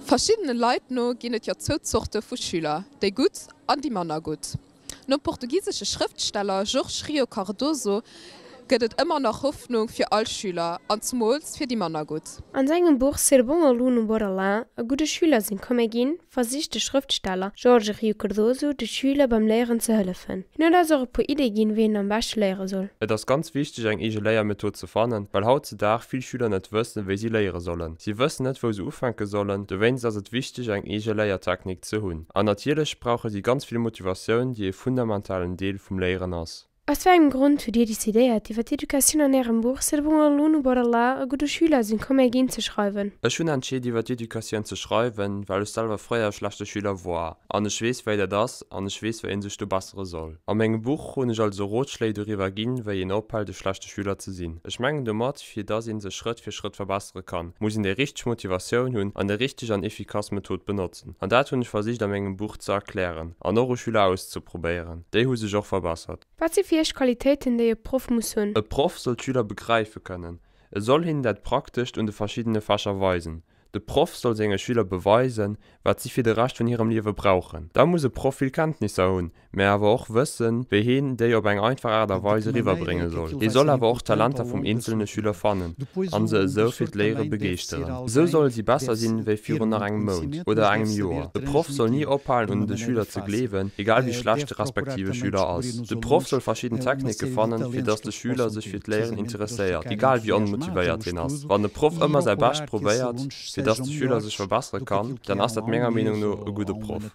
Verschiddene Leit no ginn et jo zwou Zorte vu Schüler, déi gutt an déi manner gutt. Nom portugisesche Schrëftsteller Jorge Rio Cardoso gëtt et ëmmer nach Hoffnung fir all Schüler, an zumools fir déi manner gutt. An sengem Buch Ser bom aluno, bora lá, E gudde Schüler sinn, komm mir ginn, versicht de Schrëftsteller Jorge Rio Cardoso de Schüler beim Léieren ze hëllefen. Hien huet eis och e puer Iddie ginn, wéi een am beschte léiere soll. Et ass ganz wichteg eng eege Léiermethod ze fannen, well hautzedag vill Schüler net wëssen, wéi si léiere sollen. Si wëssen net, wou se ufänke sollen, dowéinst ass et wichteg eng eege Léiertechnik ze hunn. An natierlech brauche si ganz vill Motivatioun, déi e fundamentalen Deel vum Léieren ass. Aus wéi engem Grond hutt Dir decidéiert, iwwer d'Educatioun an Ärem Buch Ser bom aluno, bora lá, E gudde Schüler sinn, komm mir ginn ze schreiwen? Ech hunn entscheet iwwer d'Educatioun ze schreiwen, well ech selwer fréier e schlechte Schüler woar an ech weess wéi dat ass an ech weess wéi een sech do bessere soll. A mengem Buch hunn ech also Rotschléi doriwwer ginn, wéi een ophält e schlechte Schüler ze sinn. Ech mengen domat, fir dass een sech Schrëtt fir Schrëtt verbessere kann, muss een déi richteg Motivatioun hunn an déi richteg an efficace Method benotzen. An dat hunn ech versicht a mengem Buch ze erklären an och u Schüler auszeprobéieren. Déi hu sech och verbessert. Wat si fir Iech Qualitéiten, déi e Proff muss hunn? E Proff soll d'Schüler begräife kënnen. E soll hinnen dat Praktescht un de verschiddene Fächer weisen. De Proff soll senge Schüler beweisen, wat si fir de Rescht vun hirem Liewe brauchen. Da muss e Proff vill Kenntnisser hunn, mä awer och wëssen, wéi heen déi op eng einfach Aart a Weis eriwwerbrénge soll. Hie soll awer och d'Talenter vum eenzelne Schüler fannen an se esou fir d'Léiere begeeschteren. Esou solle si besser sinn, wéi virun nach engem Mount oder engem Joer. De Proff soll ni ophalen un de Schüler ze gleewen, egal wéi schlecht de respektive Schüler ass. De Proff soll verschidden Technike fannen, fir dass de Schüler sech fir d'Léieren interesséiert, egal wéi onmotivéiert hien ass. Wann de Proff ëmmer säi Bescht probéiert, fir dass de Schüler sech verbessere kann, dann ass dat menger Meenung no e gudde Proff.